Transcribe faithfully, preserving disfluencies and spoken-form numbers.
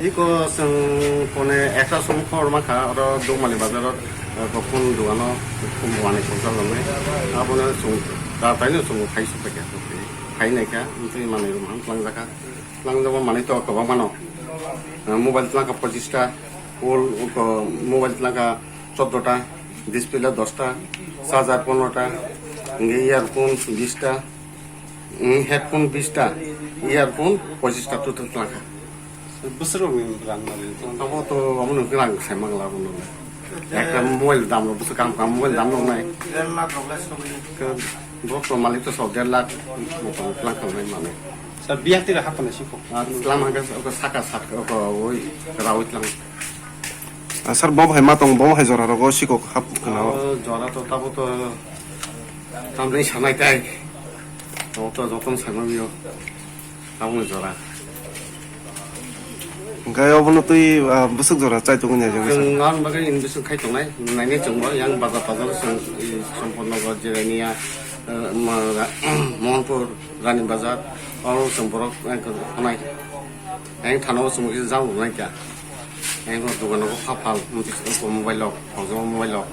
Iko chwng pone ekta song khor mankha, oro Dongmali bazaro, eh, phone dogano manwi songchar logwi. Abono chwng taino chwng phai sokphaikha, phai naikha, tei manwi rok hwn twlangjakha. Twlangjak manwi to kwbangmano. Eh, mobile twlangkha pochista, wall, oko mobile twlangkha choddo ta, display dosta, charger pondro ta, hingke earphone bista, mm, headphone bista, earphone pochista total twlangkha. Bwswk rokni rang nari? Abo to, abo nwng rang sai mang la bono. Ekta mobile dam rok bwswk kam kam mobile dam rok nai. Der lakh rok le sogwi. Borok to malik to sok der lakh motom twlangkha nai mane. Sir, biya tira hapna siko. Ah, tlang hangka, oko saka saka, oko oi, rawi tlang. Ah, sir, bo hai ma tong, bo hai jora rogo siko hap kana o. Oh, jora to tabo to tamni sanai tai. Tabo to joton sanai yo. Tamni jora. Hingke obono twi, ah, bwswk jora chai tongwi nai jora sir. Chwng ang bagwi in bwswk khai tongnai, nainai chwngbo yang bazar tazar chwng, i, Sampurnagar, Jirania, eh, ma-, Mohanpur, Rani Bazar, oro chwng borok, eh, khonai. Ayang thana o chwng kisa jang rwnai kha. Ayang o dogan o pha phal, mobile rok, khoroksa mobile rok.